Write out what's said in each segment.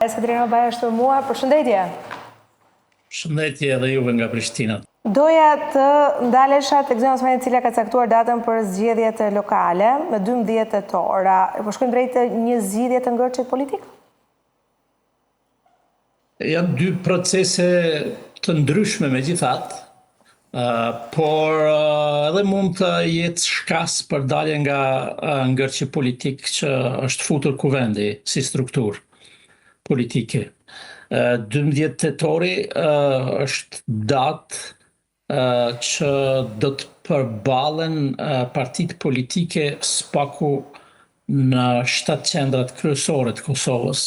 Sadri Ramabaja është me mua, përshëndetje! Përshëndetje edhe juve nga Prishtina. Doja të ndalesha tek zonja Osmani e cila ka caktuar datën për zgjedhjet lokale, me 12 tetor. A po shkojmë drejt një zgjidhje të ngërçit politik? Janë dy procese të ndryshme megjithatë, por edhe mund të jetë shkas për dalje nga ngërçi politik që është futur kuvendi si strukturë politike. 12 tetori është datë që do të përballen partitë politike së paku në shtatë qendrat kryesore të Kosovës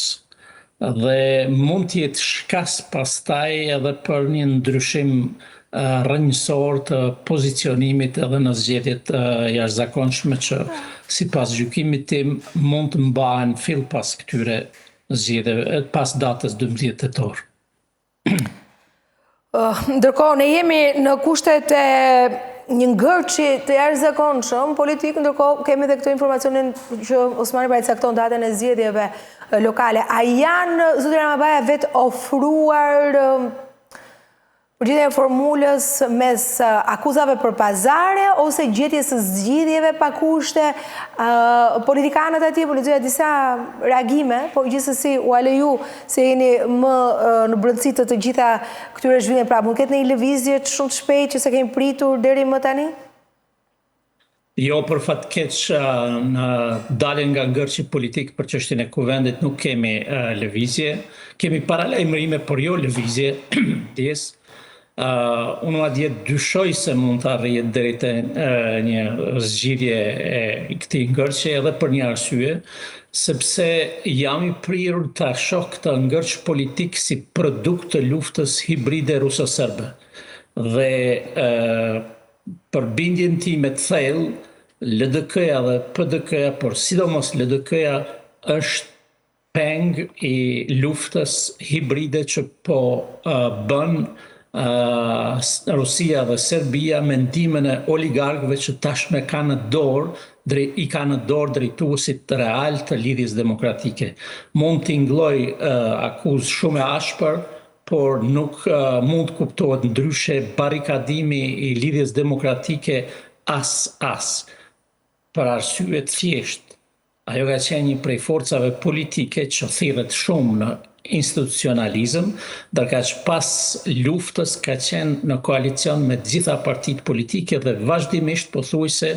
dhe mund të jetë shkas pastaj edhe për një ndryshim rrënjësor të pozicionimit edhe në zgjedhjet e jashtëzakonshme që sipas gjykimit tim mund të mbahen fill pas këtyre zgjedhjeve, pas datës 12 tetor. Ndërkohë, ne jemi në kushtet e një ngërçi të jashtëzakonshëm politik, ndërkohë kemi dhe këtë informacionin që Osmani pra e cakton datën e zgjedhjeve lokale. A janë, zoti Ramabaja, vetëofruar për gjetjen e formulës mes akuzave për pazare ose gjetjes së zgjidhjeve pa kushte, politikanët atje, po lexoja disa reagime, po gjithsesi ua lë ju se jeni më në brendësi të të gjitha këtyre zhvillimeve, pra mund të ketë një lëvizje shumë të shpejtë që s'e kemi pritur deri më tani? Jo, për fat keq në daljen nga ngërçi politik për çështjen e kuvendit nuk kemi lëvizje. Kemi paralajmërime, por jo lëvizje, ndjesë. Unë madje dyshoj se mund të arrihet deri te një zgjidhje e këtij ngërçi edhe për një arsye, sepse jam i prirur ta shoh këtë ngërç politik si produkt të luftës hibride ruso-serbe. Dhe për bindjen time të thellë, LDK-ja dhe PDK-ja, por sidomos LDK-ja është peng i luftës hibride që po bën Rusia dhe Serbia me ndihmën e oligarkëve që tashmë kanë në dorë i kanë në dorë drejtuesit real të Lidhjes Demokratike. Mund të tingëllojë akuzë shumë e ashpër, por nuk mund të kuptohet ndryshe barrikadimi i Lidhjes Demokratike as as për arsye të thjeshtë. Ajo ka qenë një prej forcave politike që thirret shumë në institucionalizëm, ndërkaq pas luftës ka qenë në koalicion me të gjitha partitë politike dhe vazhdimisht pothuajse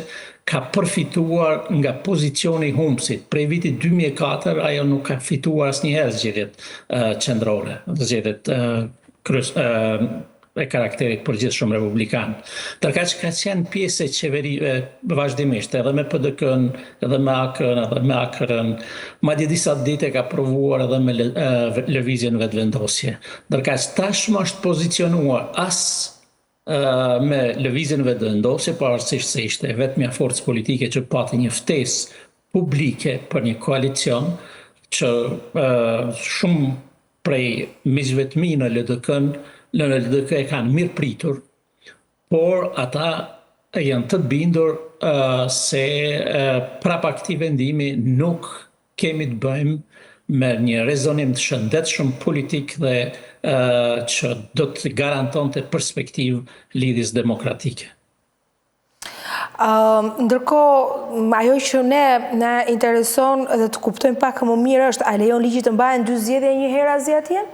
ka përfituar nga pozicioni i humbësit. Prej vitit 2004 ajo nuk ka fituar asnjëherë zgjedhjet qendrore, zgjedhjet e karakterit përgjithshëm republikan. Ndërkaq ka qenë pjesë e qeverive vazhdimisht, edhe me PDK-n, edhe me AAK-n, edhe me AKR-n, madje disa ditë e ka provuar edhe me lëvizjen Vetëvendosje. Ndërkaq tashmë është pozicionuar as me lëvizjen Vetëvendosje, pavarësisht se ishte e vetmja forcë politike që pati një ftesë publike për një koalicion që shumë prej miqve të mi në LDK-n, në LDK e kanë mirëpritur, por ata janë të bindur se prapa këtij vendimi nuk kemi të bëjmë me një rezonim të shëndetshëm politik dhe që do të garantonte perspektivë Lidhjes Demokratike. Ndërkohë, ajo që ne na intereson dhe të kuptojmë pak më mirë është, a lejon ligji të mbahen dy zgjedhje njëherazi atje?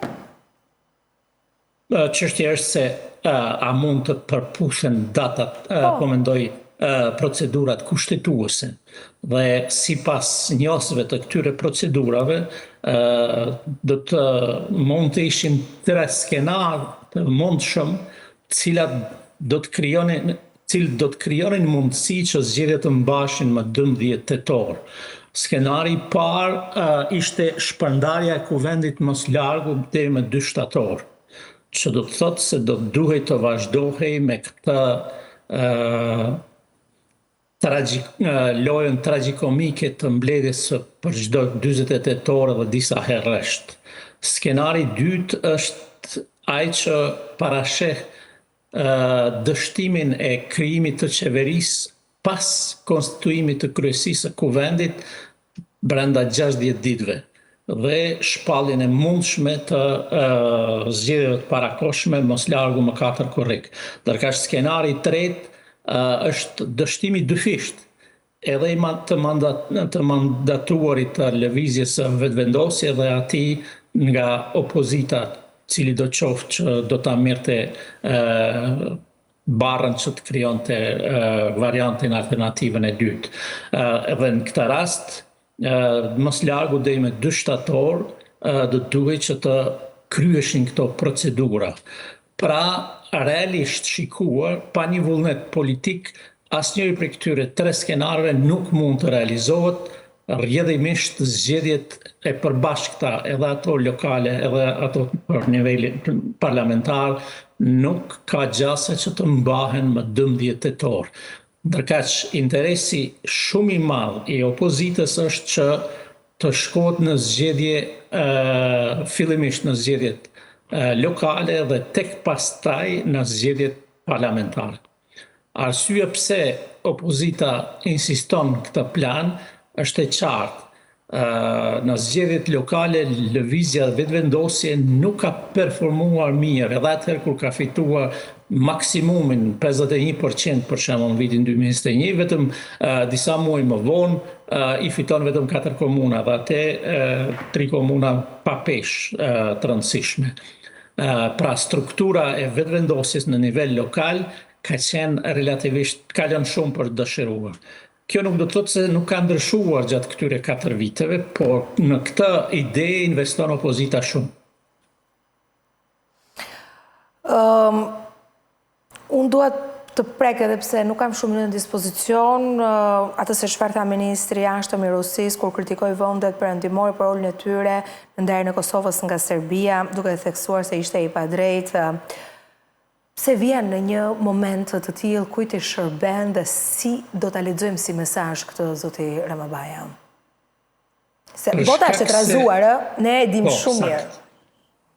Çështja është se a mund të përputhen datat, po, po mendoj, procedurat kushtetuese dhe sipas njohësve të këtyre procedurave do të mund të ishin tre skenarë të mundshëm cilat do të krijonin cilët do të krijonin mundësi që zgjedhjet të mbaheshin më 12 tetor. Skenari i parë uh, ishte shpërndarja e kuvendit më së largu deri më 2 shtator, që do të thotë se do të duhej të vazhdohej me këtë uh, tragjik, lojën tragjikomike të mbledhjes së për çdo 48 orë dhe disa herë rresht. Skenari i dytë është ai që parasheh dështimin e krijimit të qeverisë pas konstituimit të kryesisë së Kuvendit brenda 60 ditëve. dhe shpalljen e mundshme të zgjedhjeve të parakohshme më së largu më 4 korrik. Ndërkaq skenari i tretë është dështimi i dyfishtë edhe i të, mandat, të mandatuarit të lëvizjes së Vetëvendosje dhe atij nga opozita, cilido qoftë që do ta merrte barrën që të krijonte variantin alternativën e dytë. Edhe në këtë rast, më së largu deri me 2 shtator do të duhej që të kryeshin këto procedura. Pra, realisht shikuar, pa një vullnet politik, asnjëri prej këtyre tre skenarëve nuk mund të realizohet, rrjedhimisht zgjedhjet e përbashkëta, edhe ato lokale, edhe ato për nivelin parlamentar, nuk ka gjasa që të mbahen më 12 tetor. Ndërkaq, interesi shumë i madh i opozitës është që të shkohet në zgjedhje fillimisht në zgjedhjet lokale dhe tek pastaj në zgjedhjet parlamentare. Arsyeja pse opozita insiston këtë plan është e qartë. Në zgjedhjet lokale lëvizja Vetëvendosje nuk ka performuar mirë, edhe atëherë kur ka fituar maksimumin 51% për shembull në vitin 2021, vetëm disa muaj më vonë i fiton vetëm 4 komuna dhe atë 3 komuna pa peshë të rëndësishme. Pra struktura e Vetëvendosjes në nivel lokal ka qenë relativisht ka lënë shumë për të dëshiruar. Kjo nuk do të thotë se nuk ka ndryshuar gjatë këtyre 4 viteve, por në këtë ide investon opozita shumë. Um, unë dua të prek edhe pse nuk kam shumë në dispozicion, atë se çfarë tha ministri i jashtëm i Rusisë kur kritikoi vendet perëndimore për rolin e tyre në ndarjen e Kosovës nga Serbia, duke theksuar se ishte i padrejtë. Pse vjen në një moment të tillë, kujt i shërben dhe si do ta lexojmë si mesazh këtë zoti Ramabaja? Se bota është e trazuar, ë, ne e dimë po, shumë mirë.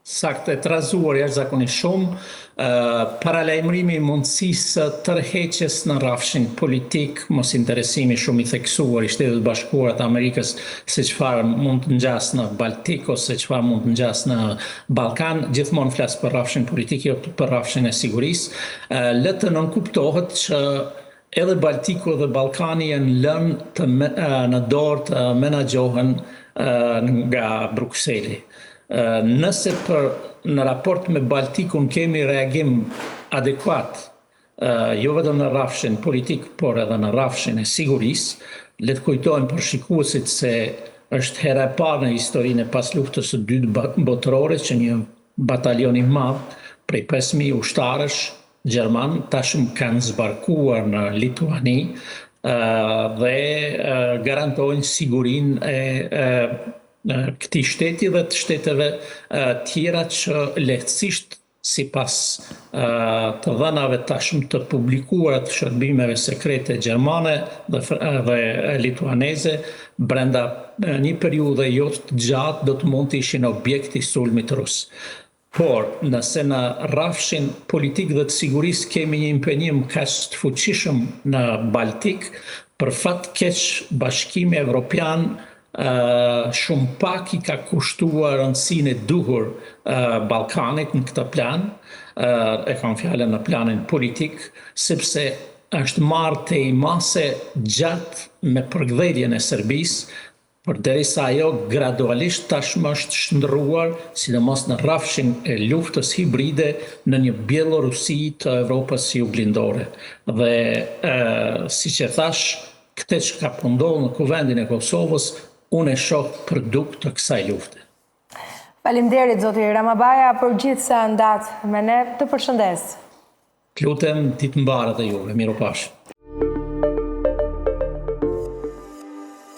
Saktë, e trazuar jashtëzakonisht shumë, paralajmërimi i mundësisë së tërheqjes në rrafshin politik, mosinteresimi shumë i theksuar i Shteteve të Bashkuara të Amerikës se çfarë mund të ngjasë në Baltik ose çfarë mund të ngjasë në Ballkan, gjithmonë flas për rrafshin politik, jo për rrafshin e sigurisë, lë të nënkuptohet që Edhe Baltiku dhe Ballkani janë lënë të në dorë të menaxhohen nga Brukseli. Nëse për në raport me Baltikun kemi reagim adekuat, jo vetëm në rrafshin politik, por edhe në rrafshin e sigurisë, le të kujtojmë për shikuesit se është hera e parë në historinë e pasluftës së dytë botërore që një batalion i madh prej 5000 ushtarësh gjermanë tashmë kanë zbarkuar në Lituani dhe garantojnë sigurinë e këtij shteti dhe të shteteve tjera që lehtësisht sipas të dhënave tashmë të publikuara të shërbimeve sekrete gjermane dhe, dhe lituaneze, brenda një periudhe jo të gjatë do të mund të ishin objekt i sulmit rus. Por, nëse në rrafshin politik dhe të sigurisë kemi një impenjim kaq të fuqishëm në Baltik, për fat të keq Bashkimi Evropian shumë pak i ka kushtuar rëndësinë e duhur Ballkanit në këtë plan, e kam fjalën në planin politik, sepse është marrë tej mase gjatë me përkëdheljen e Serbisë, Përderisa ajo gradualisht tashmë është shndërruar, sidomos në rrafshin e luftës hibride, në një Bjellorusi të Evropës Juglindore. Dhe, siç e thashë, këtë çka po ndodh në Kuvendin e Kosovës, unë e shoh produkt të kësaj lufte. Faleminderit zoti Ramabaja për gjithë sa ndatë me ne. Të përshëndes. Të lutem, ditë të mbarë edhe juve. Mirupafshim.